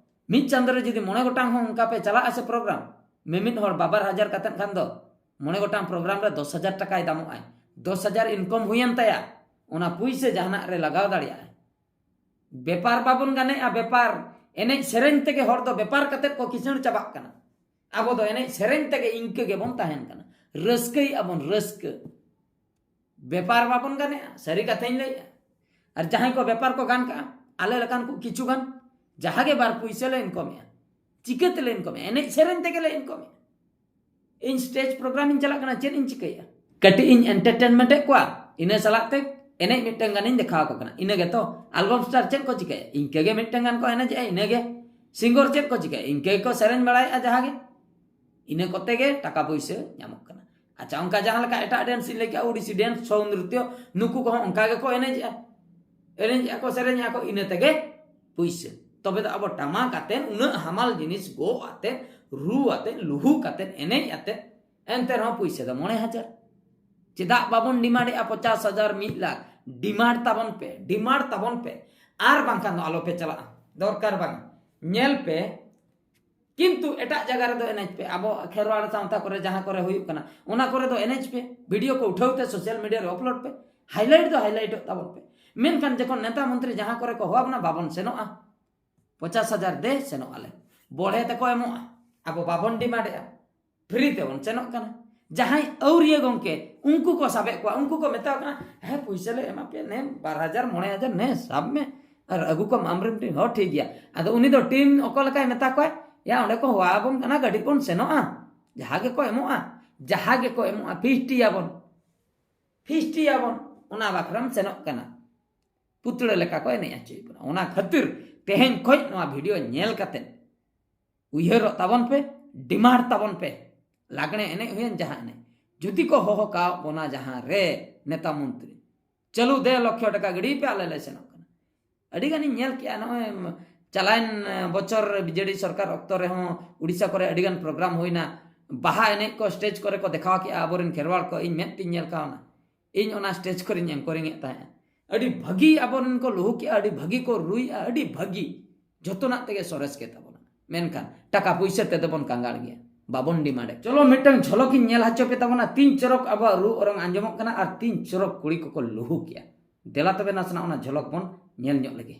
ᱢᱤᱫ ᱪᱟᱸᱫᱚ ᱨᱮ ᱡᱩᱫᱤ ᱢᱚᱬᱮ ᱜᱚᱴᱟᱝ ᱦᱚᱸ ᱚᱱᱠᱟ ᱯᱮ ᱪᱟᱞᱟᱜᱼᱟ ᱥᱮ ᱯᱨᱳᱜᱨᱟᱢ, ᱢᱤᱢᱤᱫ ᱦᱚᱲ ᱵᱟᱵᱟᱨ ᱦᱟᱡᱟᱨ ᱠᱟᱛᱮᱫ ᱠᱷᱟᱱ ᱫᱚ ᱢᱚᱬᱮ ᱜᱚᱴᱟᱝ ᱯᱨᱳᱜᱨᱟᱢ ᱨᱮ ᱫᱚᱥ ᱦᱟᱡᱟᱨ ᱴᱟᱠᱟᱭ ᱫᱟᱢᱚᱜᱼᱟᱭ, ᱫᱚᱥ ᱦᱟᱡᱟᱨ ᱤᱱᱠᱚᱢ ᱦᱩᱭᱮᱱ ᱛᱟᱭᱟ, ᱚᱱᱟ ᱯᱩᱭᱥᱟᱹ ᱡᱟᱦᱟᱱᱟᱜ ᱨᱮ ᱞᱟᱜᱟᱣ ᱫᱟᱲᱮᱭᱟᱜᱼᱟᱭ᱾ ᱵᱮᱯᱟᱨ ᱵᱟᱵᱚᱱ ᱜᱟᱱᱮᱜᱼᱟ, ᱵᱮᱯᱟᱨ᱾ ᱮᱱᱮᱡ ᱥᱮᱨᱮᱧ ᱛᱮᱜᱮ ᱦᱚᱲ ᱫᱚ ᱵᱮᱯᱟᱨ ᱠᱟᱛᱮᱫ ᱠᱚ ᱠᱤᱥᱟᱹᱬ ᱪᱟᱵᱟᱜ ᱠᱟᱱᱟ᱾ ᱟᱵᱚ ᱫᱚ ᱮᱱᱮᱡ ᱥᱮᱨᱮᱧ ᱛᱮᱜᱮ ᱤᱱᱠᱟᱹ ᱜᱮᱵᱚᱱ ᱛᱟᱦᱮᱱ ᱠᱟᱱᱟ᱾ ᱨᱟᱹᱥᱠᱟᱹᱭᱮᱜᱼᱟ ᱵᱚᱱ, ᱨᱟᱹᱥᱠᱟᱹ᱾ ᱵᱮᱯᱟᱨ ᱵᱟᱵᱚᱱ ᱜᱟᱱᱮᱜᱼᱟ, ᱥᱟᱹᱨᱤ ᱠᱟᱛᱷᱟᱧ ᱞᱟᱹᱭᱮᱜᱼᱟ᱾ ᱟᱨ ᱡᱟᱦᱟᱸᱭ ᱠᱚ ᱵᱮᱯᱟᱨ ᱠᱚ ᱜᱟᱱ ᱠᱟᱜᱼᱟ, ᱟᱞᱮ ᱞᱮᱠᱟᱱ ᱠᱚ ᱠᱤᱪᱷᱩ ᱜᱟᱱ, ᱡᱟᱦᱟᱸ ᱜᱮ ᱵᱟᱨ ᱯᱩᱭᱥᱟᱹ ᱞᱮ ᱤᱱᱠᱚᱢᱮᱜᱼᱟ᱾ ᱪᱤᱠᱟᱹ ᱛᱮᱞᱮ ᱤᱱᱠᱚᱢᱮᱜᱼᱟ? ᱮᱱᱮᱡ ᱥᱮᱨᱮᱧ ᱛᱮᱜᱮ ᱞᱮ ᱤᱱᱠᱚᱢᱮᱜᱼᱟ᱾ ᱤᱧ ᱥᱴᱮᱡᱽ ᱯᱨᱳᱜᱨᱟᱢ ᱤᱧ ᱪᱟᱞᱟᱜ ᱠᱟᱱᱟ, ᱪᱮᱫ ᱤᱧ ᱪᱤᱠᱟᱹᱭᱟ? ᱠᱟᱹᱴᱤᱡ ᱤᱧ ᱮᱱᱴᱟᱨᱴᱮᱱᱢᱮᱱᱴ ᱮᱫ ᱠᱚᱣᱟ, ᱤᱱᱟᱹ ᱥᱟᱞᱟᱜ ᱛᱮ ᱮᱱᱮᱡ ᱢᱤᱫᱴᱟᱝ ᱜᱟᱱᱤᱧ ᱫᱮᱠᱷᱟᱣ ᱟᱠᱚ ᱠᱟᱱᱟ, ᱤᱱᱟᱹ ᱜᱮᱛᱚ᱾ ᱟᱞᱵᱚᱢ ᱥᱴᱟᱨ ᱪᱮᱫ ᱠᱚ ᱪᱤᱠᱟᱹᱭᱟ? ᱤᱱᱠᱟᱹ ᱜᱮ ᱢᱤᱫᱴᱟᱝ ᱜᱟᱱ ᱠᱚ ᱮᱱᱮᱡᱮᱜᱼᱟ, ᱤᱱᱟᱹ ᱜᱮ᱾ ᱥᱤᱝᱜᱚᱨ ᱪᱮᱫ ᱠᱚ ᱪᱤᱠᱟᱹᱭᱟ? ᱤᱱᱠᱟᱹ ᱜᱮᱠᱚ ᱥᱮᱨᱮᱧ ᱵᱟᱲᱟᱭᱮᱜᱼᱟ ᱡᱟᱦᱟᱸ ᱜᱮ, ᱤᱱᱟᱹ ᱠᱚᱛᱮ ᱜᱮ ᱴᱟᱠᱟ ᱯᱩᱭᱥᱟᱹ ᱧᱟᱢᱚᱜ ᱠᱟᱱᱟ᱾ ᱟᱪᱪᱷᱟ, ᱚᱱᱠᱟ ᱡᱟᱦᱟᱸ ᱞᱮᱠᱟ ᱮᱴᱟᱜ ᱰᱮᱱᱥ ᱤᱧ ᱞᱟᱹᱭ ᱠᱮᱜᱼᱟ, ᱳᱰᱤᱥᱤ ᱰᱮᱱᱥ, ᱪᱷᱳ ᱱᱨᱤᱛᱭᱚ, ᱱᱩᱠᱩ ᱠᱚᱦᱚᱸ ᱚᱱᱠᱟ ᱜᱮᱠᱚ ᱮᱱᱮᱡᱮᱜᱼᱟ, ᱮᱱᱮᱡᱮᱜᱼᱟ ᱠᱚ, ᱥᱮᱨᱮᱧᱮᱜᱼᱟ ᱠᱚ, ᱤᱱᱟᱹ ᱛᱮᱜᱮ ᱯᱩᱭᱥᱟᱹ᱾ ᱛᱚᱵᱮ ᱫᱚ ᱟᱵᱚ ᱴᱟᱢᱟᱠ ᱟᱛᱮᱫ, ᱩᱱᱟᱹᱜ ᱦᱟᱢᱟᱞ ᱡᱤᱱᱤᱥ ᱜᱚᱜ ᱟᱛᱮᱫ, ᱨᱩ ᱟᱛᱮᱫ, ᱞᱩᱦᱩᱠ ᱟᱛᱮᱫ, ᱮᱱᱮᱡ ᱟᱛᱮᱫ, ᱮᱱᱛᱮ ᱨᱮᱦᱚᱸ ᱯᱩᱭᱥᱟᱹ ᱫᱚ ᱢᱚᱬᱮ ᱦᱟᱡᱟᱨ᱾ ᱪᱮᱫᱟᱜ ᱵᱟᱵᱚᱱ ᱰᱤᱢᱟᱱᱰᱮᱜᱼᱟ ᱯᱚᱧᱪᱟᱥ ᱦᱟᱡᱟᱨ, ᱢᱤᱫ ᱞᱟᱠᱷ? ᱰᱤᱢᱟᱱᱰ ᱛᱟᱵᱚᱱ ᱯᱮ, ᱰᱤᱢᱟᱱᱰ ᱛᱟᱵᱚᱱ ᱯᱮ, ᱟᱨ ᱵᱟᱝᱠᱷᱟᱱ ᱫᱚ ᱟᱞᱚᱯᱮ ᱪᱟᱞᱟᱜᱼᱟ, ᱫᱚᱨᱠᱟᱨ ᱵᱟᱝ᱾ ᱧᱮᱞ ᱯᱮ, ᱠᱤᱱᱛᱩ ᱮᱴᱟᱜ ᱡᱟᱭᱜᱟ ᱨᱮᱫᱚ ᱮᱱᱮᱡ ᱯᱮ, ᱟᱵᱚ ᱠᱷᱮᱨᱣᱟᱲ ᱥᱟᱶᱛᱟ ᱠᱚᱨᱮ ᱡᱟᱦᱟᱸ ᱠᱚᱨᱮ ᱦᱩᱭᱩᱜ ᱠᱟᱱᱟ, ᱚᱱᱟ ᱠᱚᱨᱮ ᱫᱚ ᱮᱱᱮᱡ ᱯᱮ, ᱵᱷᱤᱰᱤᱭᱳ ᱠᱚ ᱩᱴᱷᱟᱹᱣ ᱛᱮ ᱥᱳᱥᱟᱞ ᱢᱤᱰᱤᱭᱟ ᱨᱮ ᱟᱯᱞᱳᱰ ᱯᱮ, ᱦᱟᱭᱞᱟᱭᱤᱴ ᱫᱚ ᱦᱟᱭᱞᱟᱭᱤᱴᱚᱜ ᱛᱟᱵᱚᱱ ᱯᱮ᱾ ᱢᱮᱱᱠᱷᱟᱱ ᱡᱚᱠᱷᱚᱱ ᱱᱮᱛᱟ ᱢᱚᱱᱛᱨᱤ ᱡᱟᱦᱟᱸ ᱠᱚᱨᱮ ᱠᱚ ᱦᱚᱦᱚ ᱟᱵᱚᱱᱟ, ᱵᱟᱵᱚᱱ ᱥᱮᱱᱚᱜᱼᱟ᱾ ᱯᱚᱧᱪᱟᱥ ᱦᱟᱡᱟᱨ ᱫᱮ, ᱥᱮᱱᱚᱜ ᱟᱞᱮ, ᱵᱚᱲᱦᱮ ᱛᱮᱠᱚ ᱮᱢᱚᱜᱼᱟ, ᱟᱵᱚ ᱵᱟᱵᱚᱱ ᱰᱤᱢᱟᱱᱰᱮᱜᱼᱟ, ᱯᱷᱨᱤ ᱛᱮᱵᱚᱱ ᱥᱮᱱᱚᱜ ᱠᱟᱱᱟ᱾ ᱡᱟᱦᱟᱸᱭ ᱟᱹᱣᱨᱤᱭᱟᱹ ᱜᱚᱢᱠᱮ, ᱩᱱᱠᱩ ᱠᱚ ᱥᱟᱵᱮᱫ ᱠᱚᱣᱟ, ᱩᱱᱠᱩ ᱠᱚ ᱢᱮᱛᱟ ᱠᱚ ᱠᱟᱱᱟ, "ᱦᱮᱸ, ᱯᱩᱭᱥᱟᱹ ᱞᱮ ᱮᱢᱟ ᱯᱮᱭᱟ, ᱱᱮ ᱵᱟᱨ ᱦᱟᱡᱟᱨ, ᱢᱚᱬᱮ ᱦᱟᱡᱟᱨ, ᱱᱮ ᱥᱟᱵ ᱢᱮ ᱟᱨ ᱟᱹᱜᱩ ᱠᱚᱢ ᱟᱢᱨᱮᱱ ᱴᱤᱢ", ᱦᱚᱸ ᱴᱷᱤᱠ ᱜᱮᱭᱟ᱾ ᱟᱫᱚ ᱩᱱᱤ ᱫᱚ ᱴᱤᱢ ᱚᱠᱟ ᱞᱮᱠᱟᱭ ᱢᱮᱛᱟ ᱠᱚᱣᱟ, "ᱭᱟ, ᱚᱸᱰᱮ ᱠᱚ ᱦᱚᱦᱚ ᱟᱵᱚᱱ ᱠᱟᱱᱟ, ᱜᱟᱹᱰᱤ ᱵᱚᱱ ᱥᱮᱱᱚᱜᱼᱟ, ᱡᱟᱦᱟᱸ ᱜᱮᱠᱚ ᱮᱢᱚᱜᱼᱟ, ᱡᱟᱦᱟᱸ ᱜᱮᱠᱚ ᱮᱢᱚᱜᱼᱟ, ᱯᱷᱤᱥᱴᱤᱭᱟᱵᱚᱱ, ᱯᱷᱤᱥᱴᱤᱭᱟᱵᱚᱱ, ᱚᱱᱟ ᱵᱟᱠᱷᱨᱟᱢ ᱥᱮᱱᱚᱜ ᱠᱟᱱᱟ", ᱯᱩᱛᱲᱟᱹ ᱞᱮᱠᱟ ᱠᱚ ᱮᱱᱮᱡ ᱦᱚᱪᱚᱭᱮᱫ ᱵᱚᱱᱟ᱾ ᱚᱱᱟ ᱠᱷᱟᱹᱛᱤᱨ ᱛᱮᱦᱮᱧ ᱠᱷᱚᱱ ᱱᱚᱣᱟ ᱵᱷᱤᱰᱤᱭᱳ ᱧᱮᱞ ᱠᱟᱛᱮ ᱩᱭᱦᱟᱹᱨᱚᱜ ᱛᱟᱵᱚᱱ ᱯᱮ, ᱰᱤᱢᱟᱱᱰ ᱛᱟᱵᱚᱱ ᱯᱮ᱾ ᱞᱟᱜᱽᱬᱮ ᱮᱱᱮᱡ ᱦᱩᱭᱮᱱ ᱡᱟᱦᱟᱸ ᱮᱱᱮᱡ, ᱡᱩᱫᱤ ᱠᱚ ᱦᱚᱦᱚ ᱠᱟᱣ ᱵᱚᱱᱟ ᱡᱟᱦᱟᱸ ᱨᱮ ᱱᱮᱛᱟ ᱢᱚᱱᱛᱨᱤ, "ᱪᱟᱹᱞᱩ ᱫᱮ, ᱞᱚᱠᱷᱭᱚ ᱴᱟᱠᱟ ᱜᱤᱰᱤᱭ ᱯᱮ, ᱟᱞᱮ ᱞᱮ ᱥᱮᱱᱚᱜ ᱠᱟᱱᱟ᱾" ᱟᱹᱰᱤ ᱜᱟᱱᱤᱧ ᱧᱮᱞ ᱠᱮᱜᱼᱟ, ᱱᱚᱜᱼᱚᱭ ᱪᱟᱞᱟᱣᱮᱱ ᱵᱚᱪᱷᱚᱨ ᱵᱤᱡᱮᱰᱤ ᱥᱚᱨᱠᱟᱨ ᱚᱠᱛᱚ ᱨᱮᱦᱚᱸ ᱩᱲᱤᱥᱥᱟ ᱠᱚᱨᱮ ᱟᱹᱰᱤ ᱜᱟᱱ ᱯᱨᱳᱜᱨᱟᱢ ᱦᱩᱭᱱᱟ, ᱵᱟᱦᱟ ᱮᱱᱮᱡ ᱠᱚ ᱥᱴᱮᱡᱽ ᱠᱚᱨᱮ ᱠᱚ ᱫᱮᱠᱷᱟᱣ ᱠᱮᱜᱼᱟ ᱟᱵᱚᱨᱮᱱ ᱠᱷᱮᱨᱣᱟᱲ ᱠᱚ, ᱤᱧ ᱢᱮᱫ ᱛᱤᱧ ᱧᱮᱞ ᱠᱟᱣᱱᱟ᱾ ᱤᱧ ᱚᱱᱟ ᱥᱴᱮᱡᱽ ᱠᱚᱨᱮᱧ ᱮᱝᱠᱚᱨᱤᱝ ᱮᱫ ᱛᱟᱦᱮᱸᱫ᱾ ᱟᱹᱰᱤ ᱵᱷᱟᱹᱜᱤ ᱟᱵᱚᱨᱮᱱ ᱠᱚ ᱞᱩᱦᱩᱠᱮᱜᱼᱟ, ᱟᱹᱰᱤ ᱵᱷᱟᱹᱜᱤ ᱠᱚ ᱨᱩᱭᱮᱜᱼᱟ, ᱟᱹᱰᱤ ᱵᱷᱟᱹᱜᱤ, ᱡᱚᱛᱚᱱᱟᱜ ᱛᱮᱜᱮ ᱥᱚᱨᱮᱥ ᱜᱮ ᱛᱟᱵᱚᱱᱟ᱾ ᱢᱮᱱᱠᱷᱟᱱ ᱴᱟᱠᱟ ᱯᱩᱭᱥᱟᱹ ᱛᱮᱫᱚ ᱵᱚᱱ ᱠᱟᱸᱜᱟᱲ ᱜᱮᱭᱟ, ᱵᱟᱵᱚᱱ ᱰᱤᱢᱟᱱᱰᱮᱫ᱾ ᱪᱚᱞᱚ, ᱢᱤᱫᱴᱟᱝ ᱡᱷᱚᱞᱚᱠᱤᱧ ᱧᱮᱞ ᱦᱚᱪᱚ ᱯᱮ ᱛᱟᱵᱚᱱᱟ, ᱛᱤᱱ ᱪᱚᱨᱚᱠ ᱟᱵᱚᱣᱟᱜ ᱨᱩ ᱚᱨᱚᱝ ᱟᱸᱡᱚᱢᱚᱜ ᱠᱟᱱᱟ ᱟᱨ ᱛᱤᱱ ᱪᱚᱨᱚᱠ ᱠᱩᱲᱤ ᱠᱚᱠᱚ ᱞᱩᱦᱩᱠᱮᱜᱼᱟ᱾ ᱫᱮᱞᱟ ᱛᱚᱵᱮ ᱱᱟᱥᱮᱱᱟᱜ ᱚᱱᱟ ᱡᱷᱚᱞᱚᱠ ᱵᱚᱱ ᱧᱮᱞ ᱧᱚᱜ ᱞᱮᱜᱮ᱾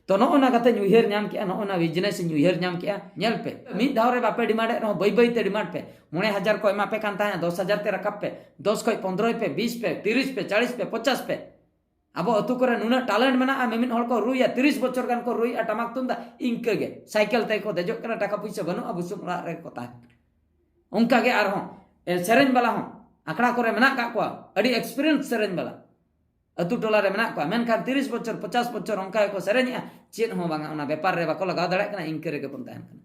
ᱛᱚ, ᱱᱚᱜᱼᱚ ᱱᱟ ᱠᱟᱛᱷᱟᱧ ᱩᱭᱦᱟᱹᱨ ᱧᱟᱢ ᱠᱮᱜᱼᱟ, ᱱᱚᱜᱼᱚ ᱱᱟ ᱵᱤᱡᱽᱱᱮᱥ ᱤᱧ ᱩᱭᱦᱟᱹᱨ ᱧᱟᱢ ᱠᱮᱜᱼᱟ᱾ ᱧᱮᱞ ᱯᱮ, ᱢᱤᱫ ᱫᱷᱟᱣ ᱨᱮ ᱵᱟᱯᱮ ᱰᱤᱢᱟᱱᱰᱮᱫ ᱨᱮᱦᱚᱸ, ᱵᱟᱹᱭ ᱵᱟᱹᱭ ᱛᱮ ᱰᱤᱢᱟᱱᱰ ᱯᱮ᱾ ᱢᱚᱬᱮ ᱦᱟᱡᱟᱨ ᱠᱚ ᱮᱢᱟ ᱯᱮ ᱠᱟᱱ ᱛᱟᱦᱮᱸᱫ, ᱫᱚᱥ ᱦᱟᱡᱟᱨ ᱛᱮ ᱨᱟᱠᱟᱵ ᱯᱮ, ᱫᱚᱥ ᱠᱷᱚᱡ ᱯᱚᱱᱫᱽᱨᱚᱭ ᱯᱮ, ᱵᱤᱥ ᱯᱮ, ᱛᱤᱨᱤᱥ ᱯᱮ, ᱪᱟᱞᱤᱥ ᱯᱮ, ᱯᱚᱪᱟᱥ ᱯᱮ᱾ ᱟᱵᱚ ᱟᱹᱛᱩ ᱠᱚᱨᱮ ᱱᱩᱱᱟᱹᱜ ᱴᱮᱞᱮᱱᱴ ᱢᱮᱱᱟᱜᱼᱟ, ᱢᱤᱢᱤᱫ ᱦᱚᱲ ᱠᱚ ᱨᱩᱭᱟ, ᱛᱤᱨᱤᱥ ᱵᱚᱪᱷᱚᱨ ᱜᱟᱱ ᱠᱚ ᱨᱩᱭᱟ ᱴᱟᱢᱟᱠ ᱛᱩᱢᱫᱟᱜ, ᱤᱱᱠᱟᱹ ᱜᱮ ᱥᱟᱭᱠᱮᱞ ᱛᱮᱜᱮ ᱠᱚ ᱫᱮᱡᱚᱜ ᱠᱟᱱᱟ, ᱴᱟᱠᱟ ᱯᱩᱭᱥᱟᱹ ᱵᱟᱹᱱᱩᱜᱼᱟ, ᱵᱩᱥᱩᱵ ᱚᱲᱟᱜ ᱨᱮᱜᱮ ᱠᱚ ᱛᱟᱦᱮᱱ ᱠᱟᱱᱟ᱾ ᱚᱱᱠᱟ ᱜᱮ ᱟᱨᱦᱚᱸ ᱮ, ᱥᱮᱨᱮᱧ ᱵᱟᱞᱟ ᱦᱚᱸ ᱟᱠᱷᱲᱟ ᱠᱚᱨᱮ ᱢᱮᱱᱟᱜ ᱠᱟᱜ ᱠᱚᱣᱟ, ᱟᱹᱰᱤ ᱮᱠᱥᱯᱤᱨᱤᱭᱮᱱᱥ ᱥᱮᱨᱮᱧ ᱵᱟᱞᱟ ᱟᱹᱛᱩ ᱴᱚᱞᱟ ᱨᱮ ᱢᱮᱱᱟᱜ ᱠᱚᱣᱟ, ᱢᱮᱱᱠᱷᱟᱱ ᱛᱤᱨᱤᱥ ᱵᱚᱪᱷᱚᱨ, ᱯᱚᱪᱟᱥ ᱵᱚᱪᱷᱚᱨ ᱚᱱᱠᱟ ᱜᱮᱠᱚ ᱥᱮᱨᱮᱧᱮᱜᱼᱟ, ᱪᱮᱫ ᱦᱚᱸ ᱵᱟᱝᱟ, ᱚᱱᱟ ᱵᱮᱯᱟᱨ ᱨᱮ ᱵᱟᱠᱚ ᱞᱟᱜᱟᱣ ᱫᱟᱲᱮᱭᱟᱜ ᱠᱟᱱᱟ, ᱤᱱᱠᱟᱹ ᱨᱮᱜᱮ ᱵᱚᱱ ᱛᱟᱦᱮᱱ ᱠᱟᱱᱟ᱾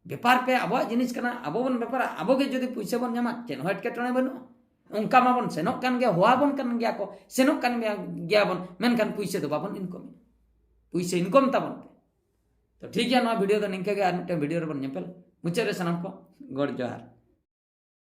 ᱵᱮᱯᱟᱨ ᱯᱮ ᱟᱵᱚᱣᱟᱜ ᱡᱤᱱᱤᱥ ᱠᱟᱱᱟ, ᱟᱵᱚ ᱵᱚᱱ ᱵᱮᱯᱟᱨᱟ, ᱟᱵᱚ ᱜᱮ ᱡᱩᱫᱤ ᱯᱩᱭᱥᱟᱹ ᱵᱚᱱ ᱧᱟᱢᱟ, ᱪᱮᱫ ᱦᱚᱸ ᱮᱴᱠᱮᱴᱚᱬᱮ ᱵᱟᱹᱱᱩᱜᱼᱟ᱾ ᱚᱱᱠᱟ ᱢᱟᱵᱚᱱ ᱥᱮᱱᱚᱜ ᱠᱟᱱ ᱜᱮᱭᱟ, ᱦᱚᱦᱚ ᱟᱵᱚᱱ ᱠᱟᱱ ᱜᱮᱭᱟ ᱠᱚ, ᱥᱮᱱᱚᱜ ᱠᱟᱱ ᱜᱮᱭᱟ ᱵᱚᱱ, ᱢᱮᱱᱠᱷᱟᱱ ᱯᱩᱭᱥᱟᱹ ᱫᱚ ᱵᱟᱵᱚᱱ ᱤᱱᱠᱚᱢᱮᱫᱼᱟ᱾ ᱯᱩᱭᱥᱟᱹ ᱤᱱᱠᱚᱢ ᱛᱟᱵᱚᱱ ᱯᱮ᱾ ᱛᱚ ᱴᱷᱤᱠ ᱜᱮᱭᱟ, ᱱᱚᱣᱟ ᱵᱷᱤᱰᱤᱭᱳ ᱫᱚ ᱱᱤᱝᱠᱟᱹ ᱜᱮ, ᱟᱨ ᱢᱤᱫᱴᱟᱝ ᱵᱷᱤᱰᱤᱭᱳ ᱨᱮᱵᱚᱱ ᱧᱮᱯᱮᱞ᱾ ᱢᱩᱪᱟᱹᱫ ᱨᱮ ᱥᱟᱱᱟᱢ ᱠᱚ ᱜᱚᱰ ᱡᱚᱦᱟᱨ᱾